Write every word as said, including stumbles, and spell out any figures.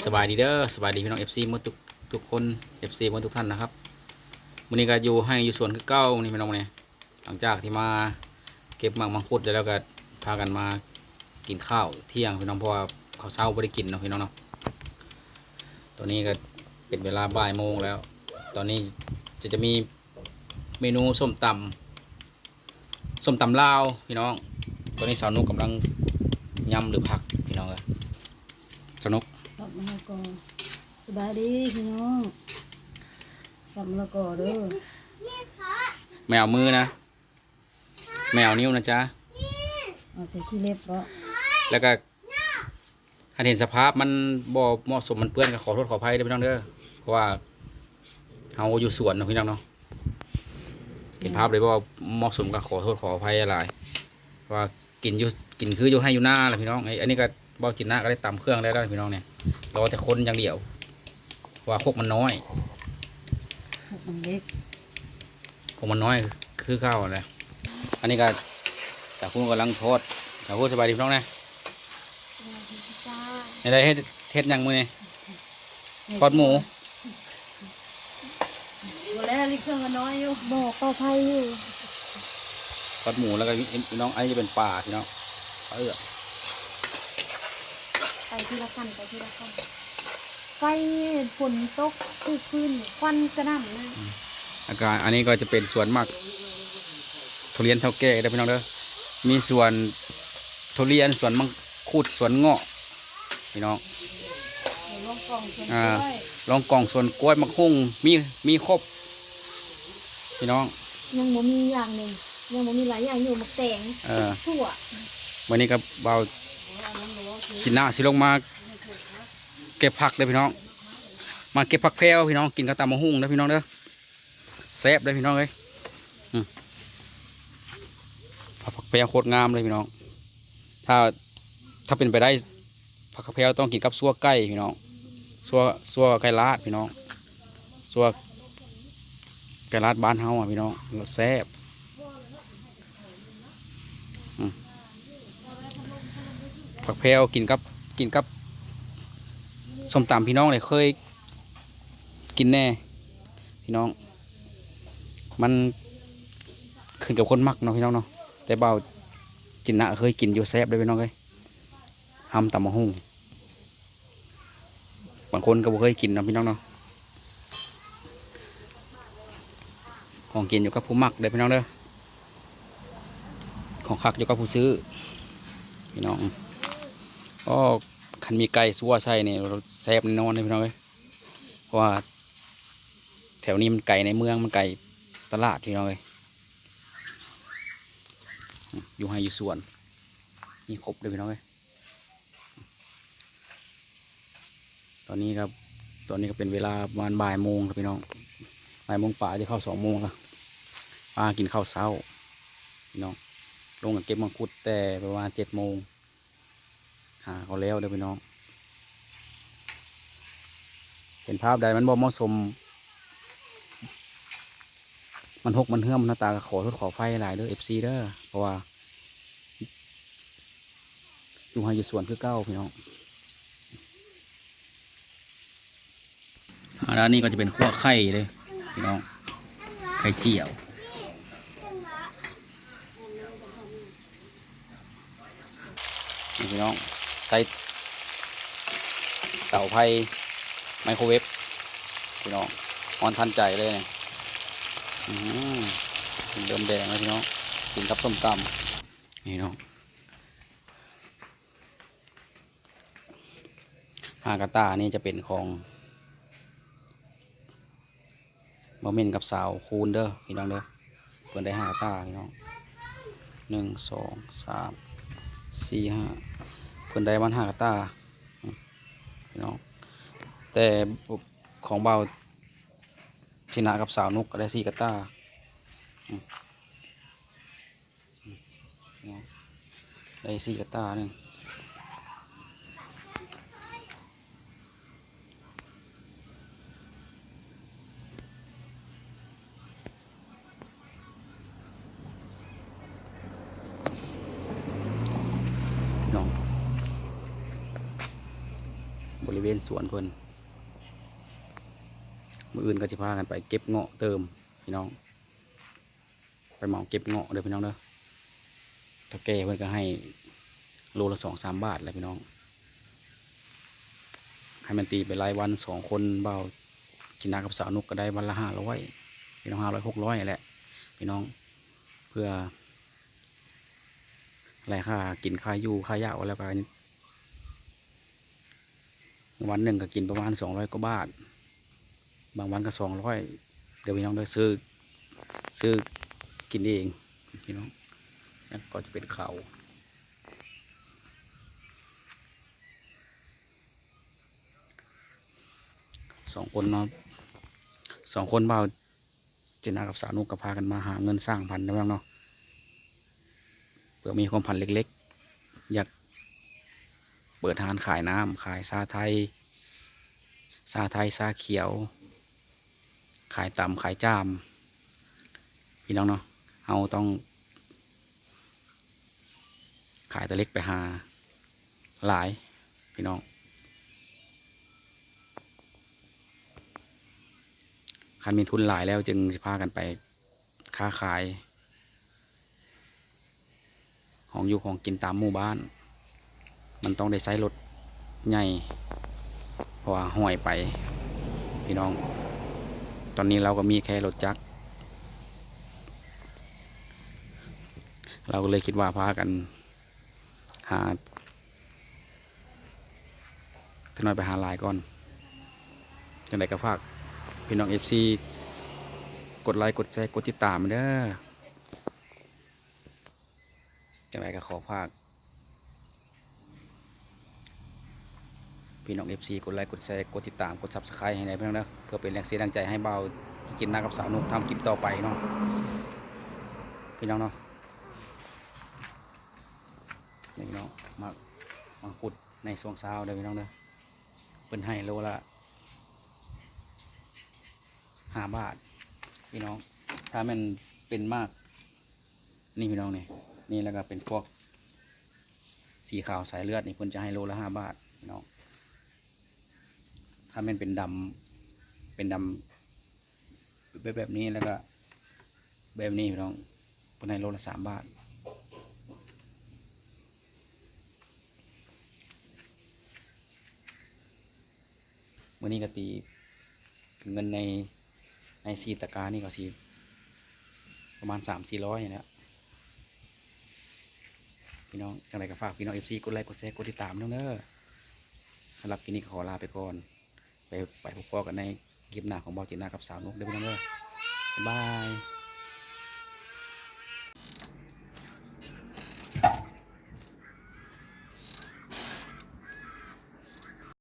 สบายดีเด้อ สบายดีพี่น้อง เอฟซี หมดทุกทุกคน เอฟซี หมดทุกท่านนะครับ มื้อนี้ก็อยู่ไฮ่อยู่สวนคือเก่านี่พี่น้อง มื้อนี้ หลังจากที่มาเก็บหมากมังคุดแล้วก็พากันมากินข้าวเที่ยงพี่น้อง เพราะว่าข้าวเช้าบ่ได้กินเนาะพี่น้องเนาะ ตอนนี้ก็เป็นเวลาบ่ายโมงแล้ว ตอนนี้จะ จะมีเมนูส้มตำ ส้มตำลาวพี่น้อง ตอนนี้สาวนุกกำลังยำหรือผักพี่น้องเอ้ย สาวนุก สับมะละกอ สบายดีพี่น้อง สับมะละกอเด้อ ไม่เอามือนะ ไม่เอานิ้วนะจ๊ะ เอาแต่ขี้เล็บเนาะ แล้วก็ ถ้าเห็นสภาพมันบ่เหมาะสม มันเปื้อนก็ขอโทษขออภัยเด้อพี่น้องเด้อ เพราะว่าเฮาอยู่สวนเนาะพี่น้องเนาะ เห็นภาพเลยบ่เหมาะสมก็ขอโทษขออภัยหลาย เพราะว่ากินอยู่ กินคืออยู่ไฮ่อยู่นาแหละพี่น้อง ไอ้ อันนี้ก็บ่กินนะ ก็ได้ตำเครื่องได้แล้วพี่น้องเนี่ย รอแต่คนอย่างเดียว เพราะว่าครกมันน้อย ครกมันเล็ก ครกมันน้อยคือเก่าแหละ อันนี้ก็สาวคุณกำลังทอด สาวคุณสบายดีพี่น้องนะ สวัสดีจ้า ในใดเฮ็ด เฮ็ดหยังมื้อนี้ ทอดหมู บ่แล้ว นี่เครื่องมันน้อยอยู่ บ่ เป่าไฟอยู่ ทอดหมูแล้วก็พี่น้อง อันนี้จะเป็นปลาพี่น้อง เออ ไปทีละขั้น ไปทีละขั้น ไฟ ฝนตก คุกคืน ควันกระหน่ำเลย อากาศ อันนี้ก็จะเป็นสวนหมากทุเรียนเฒ่าแก่เด้อพี่น้องเด้อ มีสวนทุเรียน สวนมังคุด สวนเงาะ พี่น้อง ลองกองสวน อ่า กล้วย ลองกองสวนกล้วย หมากฮุ่ง มี มีครบ พี่น้อง ยังบ่มีอย่างหนึ่ง ยังบ่มีหลายอย่างอยู่ หมากแตง เออ ถั่ว มื้อนี้ก็บ่าวจินนาสิลงมาเก็บผักเด้อพี่น้อง มาเก็บผักแพรวพี่น้อง กินกับตำบักหุ่งเด้อพี่น้องเด้อ แซ่บเด้อพี่น้องเอ้ย อืม ผักแพรวโคตรงามเลยพี่น้อง ถ้า ถ้าเป็นไปได้ ผักแพรวต้องกินกับซั่วไก่พี่น้อง ซั่ว ซั่วไก่ลาดพี่น้อง ซั่วไก่ลาดบ้านเฮาอ่ะพี่น้อง แซ่บ อืม ผักแพรวกินกับ กินกับส้มตำพี่น้องเลย เคยกินแน่ พี่น้อง มันขึ้นกับคนมักเนาะพี่น้องเนาะ แต่บ่าวจินนะเคยกินอยู่ แซ่บเลยพี่น้องเอ้ย หำตำบักหุ่ง บางคนก็บ่เคยกินเนาะพี่น้องเนาะ ของกินอยู่กับผู้มักเด้อพี่น้องเด้อ ของคักอยู่กับผู้ซื้อ พี่น้อง ก็คันมีไก่ซั่วใส่นี่แซ่บแน่นอนเลยพี่น้องเอ้ย เพราะว่าแถวนี้มันไกลในเมือง มันไกลตลาดพี่น้องเอ้ย อยู่ไฮ่อยู่สวน มีครบเลยพี่น้องเอ้ย ตอนนี้ครับ ตอนนี้ก็เป็นเวลาประมาณบ่ายโมงครับพี่น้อง บ่ายโมงปลายจะเข้าสองโมงแล้ว มากินข้าวเช้า พี่น้อง ลงกับเก็บมังคุดแต่ประมาณเจ็ดโมง หาเขาแล้วเด้อพี่น้อง เห็นภาพใดมันบ่เหมาะสม มันหกมันเหื่อม มันหน้าตาก็ขอโทษขออภัยหลายเด้อ เอฟซี เด้อ เพราะว่า อยู่ไฮ่อยู่สวนคือเก่าพี่น้อง อ่า ด้านนี้ก็จะเป็นขั่วไข่เลยพี่น้อง ไข่เจียว นี่พี่น้อง ใส่เตาไฟไมโครเวฟพี่น้อง ร้อนทันใจเลยเนี่ย อืม เริ่มแดงแล้วพี่น้อง กินกับส้มตำ นี่เนาะ ฮากาต้านี่จะเป็นของบ่าวเม่นกับสาวคูณเด้อพี่น้องเด้อ เพิ่นได้ฮากาต้าพี่น้อง หนึ่ง สอง สาม สี่ ห้า เพิ่นได้มันฮากาต้าพี่น้อง แต่ของบ่าว ชนะกับสาวนุกก็ได้สี่กาต้า อืม อืม เนาะ ได้สี่กาต้าหนึ่ง เนาะ บริ เวนสวนเพิ่น มื้ออื่นก็สิพากันไปเก็บเงาะเติมพี่น้อง ไปเหมาเก็บเงาะเด้อพี่น้องเด้อ เฒ่าแก่เพิ่นก็ให้โลละสองสามบาทแหละพี่น้อง ให้มันตีไปรายวัน สองคน บ่าวจินดากับสาวนุกก็ได้วันละห้าร้อย พี่น้อง ห้าร้อย หกร้อยแหละพี่น้อง เพื่อ แลค่ากินค่าอยู่ค่าเย้าแล้วก็ วันหนึ่งก็กินประมาณสองร้อยกว่าบาท บางวันก็สองร้อย เดี๋ยวพี่น้องได้ซื้อ ซื้อกินเองพี่น้อง นั่นก็จะเป็นเขา สองคนเนาะ สองคนบ่าวจินดากับสาวนุกก็พากันมาหาเงินสร้างพันธุ์นะพี่น้องเนาะ เผื่อมีความฝันเล็กๆ อยากเปิดร้านขายน้ำ ขายชาไทย ชาไทย ชาเขียว ขายตำขายจาม พี่น้องเนาะ เฮาต้อง ขายแต่เล็กไปหาหลาย พี่น้อง คันมีทุนหลายแล้วจึงสิพากันไปค้าขาย ของอยู่ของกินตามหมู่บ้าน มันต้องได้ใช้รถใหญ่ เพราะว่าห้อยไป พี่น้อง ตอนนี้เราก็มีแค่รถจักร เราก็เลยคิดว่าพากันหา จักหน่อยไปหาหลายก่อน จังใดก็ฝากพี่น้อง เอฟซี กดไลค์ กดแชร์ กดติดตามเด้อ จังใดก็ขอฝาก พี่น้อง เอฟซี กดไลค์ กดแชร์ กดติดตาม กด Subscribe ให้แหน่พี่น้องเด้อ เพื่อเป็นแรงเชียร์แรงใจให้บ่าวจินดากับสาวนุกทำคลิปต่อไปเนาะ พี่น้องเนาะ นี่พี่น้อง หมาก หมากพุดในช่วงเช้าเด้อพี่น้องเด้อ เพิ่นให้โลละห้าบาท พี่น้อง ถ้ามันเป็นหมาก นี่พี่น้องนี่ นี่แล้วก็เป็นพวก สีขาวสายเลือดนี่เพิ่นจะให้โลละห้าบาทพี่น้อง ถ้าแม่นเป็นดำ เป็นดำแบบ แบบนี้แล้วก็ แบบนี้พี่น้อง เพิ่นให้โลละสามบาท มื้อนี้ก็ตีเป็นเงินใน ในสี่ตะกร้านี่ก็สิประมาณสามสี่ร้อยนี่แหละ พี่น้อง จังใดก็ฝากพี่น้อง เอฟซี กดไลค์ กดแชร์ กดติดตามนำเด้อ สำหรับคลิปนี้ก็ขอลาไปก่อน ไป ไปพบกันในคลิปหน้าของบ่าวจินดากับสาวนุกเด้อพี่น้องเด้อ บ๊ายบาย